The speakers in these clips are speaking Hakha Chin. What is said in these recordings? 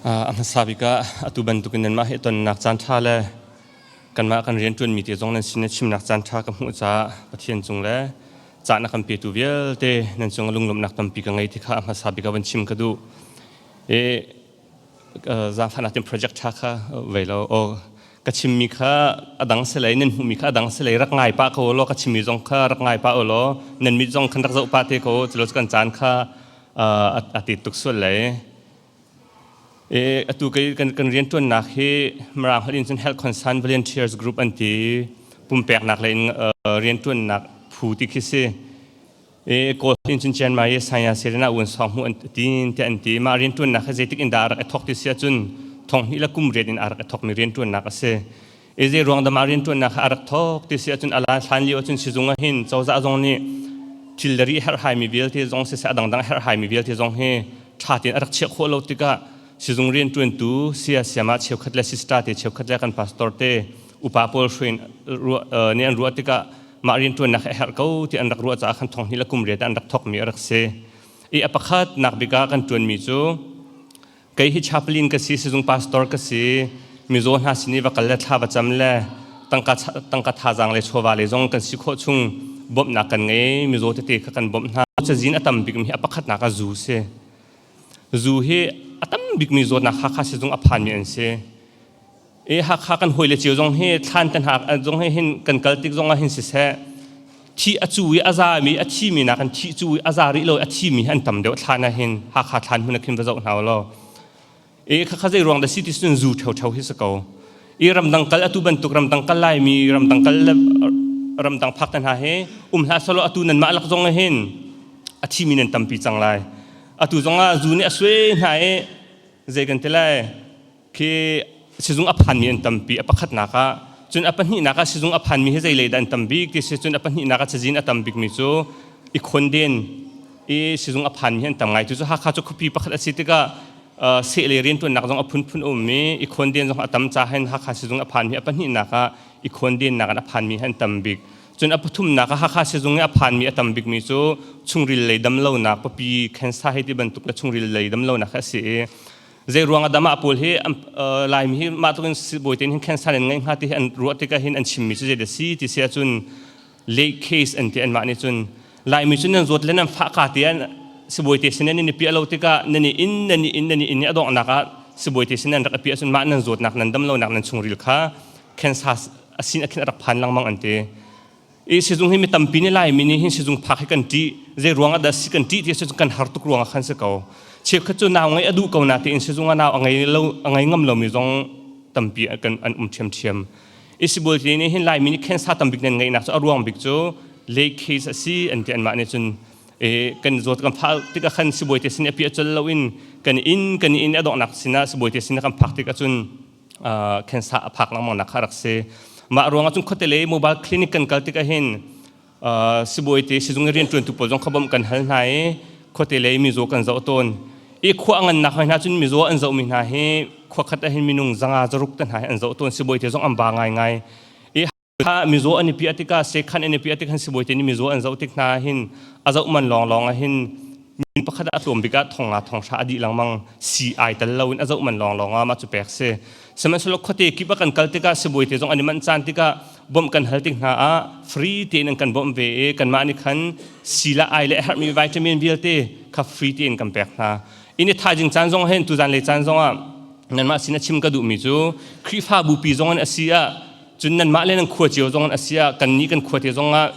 A hmasa bik ah atu bantukin nanmah he tonnak caan ṭha le kanmah kan rianṭuanmi te zong nan sin i chimnak caan ṭha ka hmuh caah Pathian cung le caan a kan petu vialte nan cung lunglawmhnak tampi ka ngei ti kha a hmasa bik ah van chim ka duh. I zaangfahnak tin project ṭha kha vei lo aw ka chimmi kha a dang si lei nan hmuhmi kha a dang si lei rak ngai pah ko law ka chimmi zong kha rak ngai pah u law nan mit zong khan rak zoh pah te ko culo cu kan caan kha a tit tuk sual lei. Atu kan rianṭuannak hi Mirang holh in cun Health Concern Volunteers Group an ti. Pumpeknak lei in rianṭuannak phu ti khi si. Kawl in cun Chiang Mai Saya Serena un sawng hmu an tin te an ti. Mah rianṭuannak hi zeitik in dah a rak i thawk ti si ahcun thong hnih le kum riat in a rak i thawkmi rianṭuannak a si. Zei ruang dah mah rianṭuannak kha a rak thawk ti si ahcun a lan hlan lio ahcun sizung ah hin cozah zong nih thil le ri herhhaimi vialte zong siseh a dangdang herhhaimi vialte zong hi ṭha tein a rak chiah khawh lo tikah sizung rianṭuantu saya sayama cheukhat le sister te cheukhat le kan pastor te upa pawl hruin nih an ruah tikah mah rianṭuannak hi a herh ko ti an rak ruah caah khan thong hnih le kum riat ah an rak thawkmi a rak si. I a pakhat nak bik ah kan ṭuanmi cu Kei hi chaplain ka si, sizung pastor ka si. Mizaw hna sin i va kal le thla va cam le tangka tangka thazaang le chawva le zong kan si khawh chung bawmhnak kan ngei. Mizaw tete kha kan bawmh hna. Cazin a tam bikmi hi a pakhatnak ah zu si. Zu hi a tam bikmi zawtnak Hakha sizung a phanmi an si. E Hakha kan hawi le cio zong hi thlan te hna zong hi hin kan kal tik zong ah hin siseh thi a cu i a zami a thimi nakin thi cu i a za rih lo a thimi hi an tam deuh thlan ah hin Hakha thlan hmun ah khin va zoh hna law e khakha zei ruang dah si ti cun zu ṭheuṭheu hi si ko i ramdang kal atu bantuk ramdang kal laimi ramdang kal ramdang phak te hna hi um hlah selaw atu nanmah lak zong ah hin a thimi nan tampi cang lai atu zong ah zu nih a suai hna i zei kan ti lai Khi sizung a phanmi an tampi a pakhatnak ah cun a pahnihnak ah sizung a phanmi hi zeilei dah an tam bik ti si cun a pahnihnak ah cazin a tam bikmi cu i khonden i sizung a phanmi hi an tam ngai cu Hakha cu khuapi pakhat a si tikah seh le riantuannak zong a phunphun a um i i khonden zong a tam ca hin Hakha sizung a phanmi a pahnihnak ah i khondennak in a phanmi hi an tam bik cun a pathumnak ah Hakha sizung i a phanmi a tam bikmi cu chungril lei damlonak papi cancer hei ti bantuk le chungril lei damlonak hi a si i Zei ruang ah dah mah pawl hi Laimi hi mah tluk in sibawi tein hin cancer nan ngeih hnga ti hi an ruah tikah hin an chimmi cu zei dah si ti si ahcun late case an ti anmah nih cun Laimi cu nan zawt le nan fah ka te ah sibawi te sin nan i piah lo tikah nan i inn nan i inn nan i inn i a donghnak ah sibawi te sin nan rak i piah cun mah nan zawtnak nan dam lonak nan chungril kha cancer a sin a khin a rak phan lengmang an ti. I sizung hi mi tampi nih Laimi nih hin sizung phak hi kan ṭih. Zei ruang ah dah si kan ṭih ti si kan har tuk ruang ah khan si ko. Cheukhat cu nau ngeih a duh ko na tiin sizung ah nau a ngei lo a ngei ngam lomi zong tampi kan an um ṭhiamṭhiam. I sibawi te nih hin Laimi nih cancer tambik nan ngeihnak cu a ruang bik cu late case a si an ti anmah nih cun e kan zawt kan phak tikah khan sibawi te sin a piah col loin kan inn kan inn a donghnak sinah sibawi te sin kan phak tikah cun cancer a phak lengmang nak kha rak si. Mah ruangah cun khuate lei mobile clinic kan kal tikah hin sibawi te sizung i rianṭuantu pawl zong kha bawmh kan hal hna i khuate lei mizaw kan zoh tawn. I khua a ngannak hoi hna cun mizaw an zohmi hna hi khua khat ah hin minung zanga zaruk te hna hi an zoh tawn sibawi te zong an ba ngaingai. I Kha mizaw an i piah tikah sekhan an i piah tik han sibawi te nih mizaw an zoh tik hna hin a zoh man lawnglawng ah hin min pakhat ah a tlawm bik ah thong nga thong hra a dih lengmang si ai tel lo in a zoh man lawnglawng ah mah cu pek si sihmanhsehlaw khuate kip a kan kal tikah sibawi te zong an i manh caan tikah bawmh kan hal tik hna ah free tein an kan bawmh ve i kanmah nih khan si le ai le a herhmi vitamin vialte kha free tein kan pek hna in i thaizing caan zong hin tuzan le caan zong ah nanmah sin a chim ka duhmi cu Khrihfabu pi zong in a si ah cun nanmah le nan khua cio zong in a si ah kannih kan khua te zong ah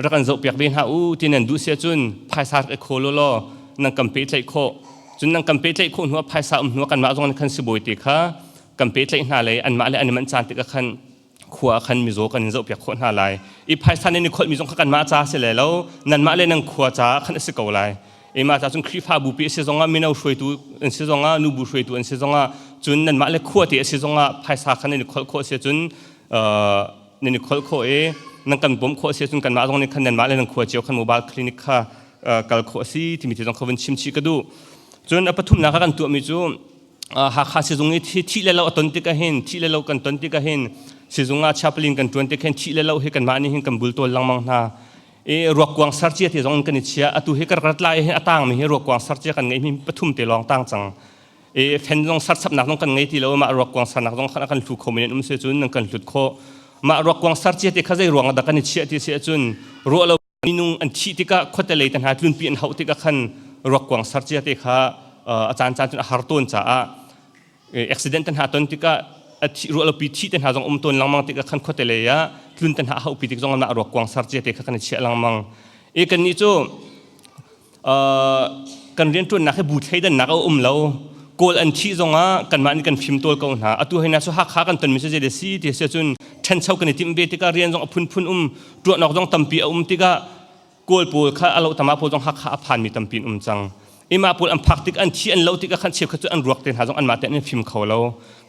rak kan zohpiak ve hna u ti nan duh si ahcun phaisa rak i khawl u law nan kan pehtlaih khawh cun nan kan pehtlaih khawh hnu ah phaisa um hnu ah kanmah zong nih khan sibawi te kha kan pehtlaih hna le anmah le an i manh caan tikah khan khua ah khan mizaw kan in zohpiak khawh hna lai i phaisa nan i kholhmi zong kha kanmah ca si le lo nanmah le nan khua ca khan a si ko lai Mah ca cun Khrihfabu pi a si zongah mino hruaitu an si zongah nubu hruaitu an si zongah cun nanmah le khua te a si zongah phaisa kha nan i kholh khawh si cun nan i kholh khawh i nan kan bawmh khawh si cun kanmah zong nih khan nanmah le nan khua cio khan mobile clinic kha kal khawh a si timi ti zong kha vun chim chih ka duh. Cun a pathumnak ah kan tuahmi cu Hakha sizung i thih le lo a ton tik ahhin thih le lo kan ton tik ahhin sizung ah chaplain kan ṭuan tik hin thih le lo hi kanmah nih hin kan bultawl lengmang hna. I ruakkuang sarcia te zong kan i chia atu hi ka rat lai hin a tangmi hi ruakkuang sarcia kan ngeih mi pathum te lawng tang cang. I fen zong sarsapnak zong kan ngei ti lo. Mah ruak kuang sarnak zong khan a kan hlu kho men um se cun nan kan hlut khawh. Mah ruak kuang sar cia te kha zei ruang dah kan i chiah ti si ahcun, ruah lo minung an thih tikah, khuate lei te hna tlunpi an hauh tikah khan ruak kuang sar cia te kha a caan caan cun a har tawn caah, accident te hna ton tikah a thi ruah lopi thi te hna zong um tawn lengmang tikah khan khuate lei ah tlun te hna hauh pi tik zong ah ruak kuang sar cia te kha kan i chiah lengmang. I kan nih cu kan rianṭuannak hi bu thleidannak a um lo. Kawl an thih zongah kanmah nih kan fim tawl ko hna. Atu hei na cu Hakha kan tonmi cu zei si ti si cun, ṭhancho kan i timh ve tikah rian zong a phunphun um, ṭuanawk zong tampi a um tikah Kawl pawl kha a lo tama pawl zong Hakha a phanmi tampi an um cang. Ima pawl an phak tik, an thi an lo tikah khan cheukhat cu an ruak te hna zong anmah te an fim kho lo.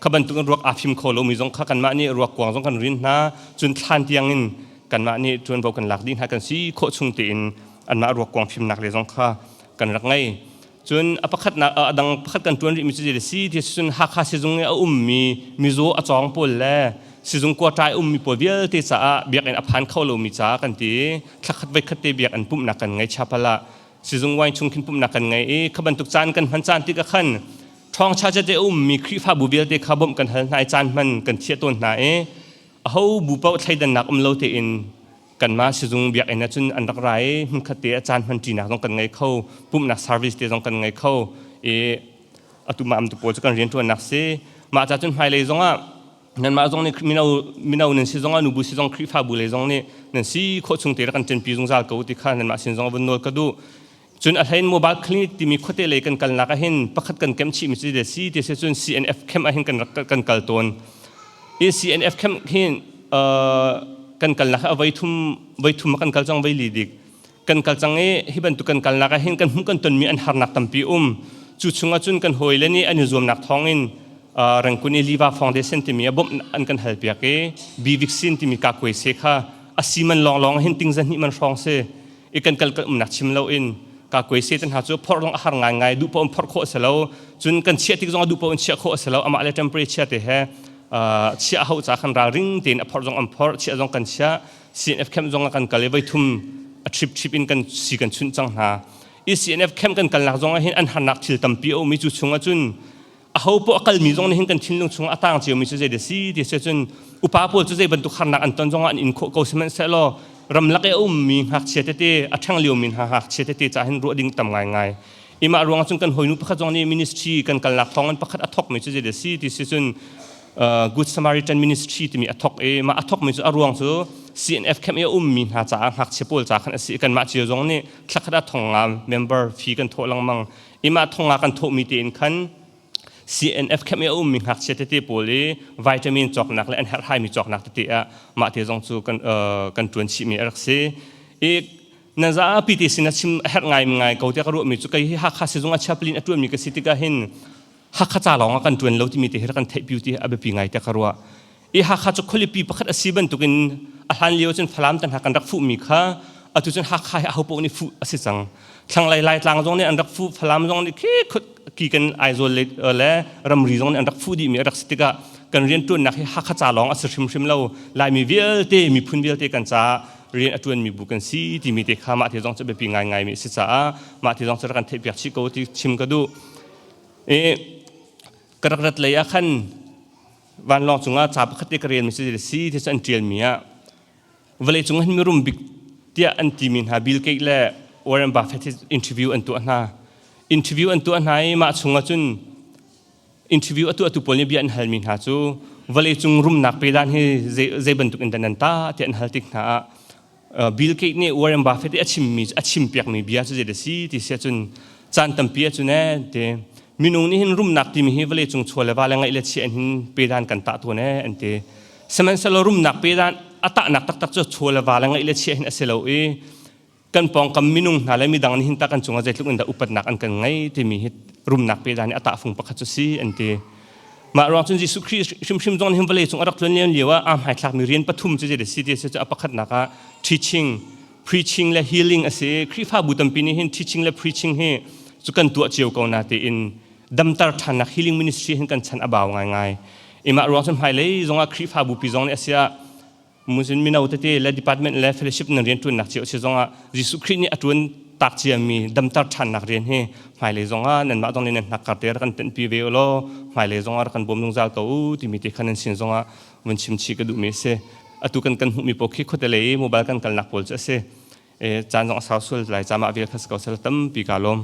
Kha bantuk in ruak aa fim kho lomi zong kha kanmah nih ruak kuang zong kan rin hna, cun thlan tiang in kanmah nih ṭuanvo kan lak dih hna. Kan si khawh chung tein anmah ruakkuang fimnak le zong kha kan rak ngei. Cun a pakhatnak, a dang pakhat kan ṭuan rihmi cu zei si ti cun, Hakha sizung i a ummi mizaw a cawng pawl le sizung quata i ummi pawl vialte caah biakinn a phan kho lomi caah kan ti, thlakhat voikhat te biakinn pumhnak kan ngei. Chapel ah sizung wine chung khin pumhnak kan ngei i kha bantuk caan kan hman caan tikah khan ṭhawngcha te a ummi Khrihfabu vialte kha bawmh kan hal hna i caan hman kan thiah tawn hna i aho bu paoh thleidannak um lo tein kanmah sizung biakinn ah cun an rak ra i hmunkhat te a caan hman ṭinak zong kan ngei kho, pumhnak service te zong kan ngei kho i atu mah am tu pawl cu kan rianṭuannak si. Mah ca cun hmailei zongah nanmah zong nih mino mino nan si zongah, nubu si zong, Khrihfabu lei zong nih nan si khawh chung te rak kan ṭanpi zungzal ko ti kha nanmah sin zong vun nawl ka duh. Cun a hlein mobile clinic timi khuate lei kan kalnak ah hin pakhat kan kem chihmi cu si ti si cun, CNF camp ah hin kan rak kan kal tawn i CNF camp hin kan kalnak a voi thum, voi thum kan kal cang, voi li dik kan kal cang. I hi bantuk kan kalnak ah hin kan hmuh kan tonmi an harnak tampi um. Cu chungah cun kan hawile nih an i zuamnak thawngin Rangkun i Liva Foundation timi a bawmh an kan halpiak i B vaccine timi kakuai se kha a si man lawnglawng hin ting zahnih man hrawng si i kan kal kan umnak chim lo in kakuai se te hna cu phorh zong a har ngaingai, duh paoh in phorh khawh a si lo. Cun kan chiah tik zong a duh paoh in chiah khawh a si lo. Amah le temperature te he chiah a hauh ca khan ralring tein a phorh zong an phorh, chiah zong kan chiah. CNF camp zong ah kan kal i voi thum a trip trip in kan si kan chunh cang hna i CNF camp kan kalnak zong ah hin an harnak thil tampi a um i cu chung ah cun aho poah a kalmi zong nih hin kan thinlung chungah a tang ciomi cu zei dah si ti si cun, upa pawl cu zei bantuk harnak an ton zongah an in khawh ko, sihmanhsehlaw ramlak i a ummi ngakchia tete, a ṭhang liomi hna ngakchia tete ca hin ruah ding tam ngaingai. I mah ruangah cun kan hawinu pakhat zong nih ministry kan kalnak thawngin pakhat a thawkmi cu zei dah si ti si cun, Good Samaritan Ministry timi a thawk i mah a thawkmi cu a ruang cu CNF camp i a ummi hna caah, ngakchia pawl ca khan a si. Kanmah cio zong nih thlakhat ah thonga member fee kan thawh lengmang i mah thonga kan thawhmi tein khan CNF camp i a ummi ngakchia tete pawl i vitamin cawknak le an herhhaimi cawknak tete ah mah te zong cu kan ṭuan chihmi a rak si. I nan zapi te sin a chim a herh ngai ngai ko tiah ka ruahmi cu, kei hi Hakha sizung a chaplain a ṭuanmi ka si tikah hin Hakha ca lawng ah kan ṭuan lo timi te hi rak kan theihpi ti a biapi ngai tiah ka ruah. I Hakha cu khualipi pakhat a si bantukin a hlan lio cun Falam te hna kan rak fuhmi kha atu cun Hakha hi ahopaoh nih fuh a si cang. Thlanglei Laitlang zong nih an rak fuh, Falam zong nih khi khut ki kan Aizawl le ramri zong nih an rak fuh dihmi a rak si tikah kan rianṭuannak hi Hakha ca lawng a si hrimhrim lo. Laimi vialte, miphun vialte kan caah rian a ṭuanmi bu kan si timi te kha mah te zong cu biapi ngaingaimi a si caah mah te zong cu rak kan theihpiak chih ko ti chim ka duh. I ka rak rat lei ah khan vanlawng cungah ca pakhat te ka relmi si si ti an ṭialmi ah, vawlei cung hin mirum bik tiah an timi hna Bill Gates le Warren Buffett interview an tuah hna. Interview an tuah hna i mah chungah cun interview a tuahtu pawl nih bia an halmi hna cu, vawlei cung rumnak pedan hi zei bantuk in dah nan ta tiah an hal tik hna ah, Bill Gates nih Warren Buffett i a chimmi, a chimpiakmi bia cu zei dah si ti si ahcun, caan tampi ahcun ee ti, minung nih hin rumnak timi hi vawlei cung chaw le va le ngaih le chia in hin pedan kan tah tawn ee an ti. Sihmanhsehlaw rumnak pedan a tahnak taktak cu chaw le va le ngaih le chia hin a si lo i kan pawngkam minung hna le midang nih hin ta kan cungah zeitluk in dah upatnak an kan ngei timi hi rumnak pedan i a tahfung pakhat cu si an ti. Mah ruang cun Jesuh Khrih hrimhrim zong nih vawlei cung a rak tlun lio ah aa hmaithlakmi rian pathum cu zei si ti si cu, a pakhatnak ah teaching, preaching le healing a si. Khrihfabu tampi nih hin teaching le preaching hi cu kan tuah cio ko na tiin damter ṭhannak healing ministry hin kan chan a bau ngaingai. I mah ruang cun hmailei zongah Khrihfabu pi zong nih a siah Muslim mino tete le department le fellowship nan rian ṭuannak cio si zongah Jesuh Khrih nih a ṭuan. tak ciami damter ṭhannak rian hi hmailei zongah nanmah zong nih nan hnakkar te rak kan tenhpi ve u law hmailei zongah rak kan bawm zungzal ko u timi te kha nan sin zongah vun chim chih ka duhmi a si. Atu kan kan hmuhmi pawl khi khuate lei i mobile kan kalnak pawl cu a si. Caan zong a sau sual lai camah vel kha si ko sel tampi ka lawm.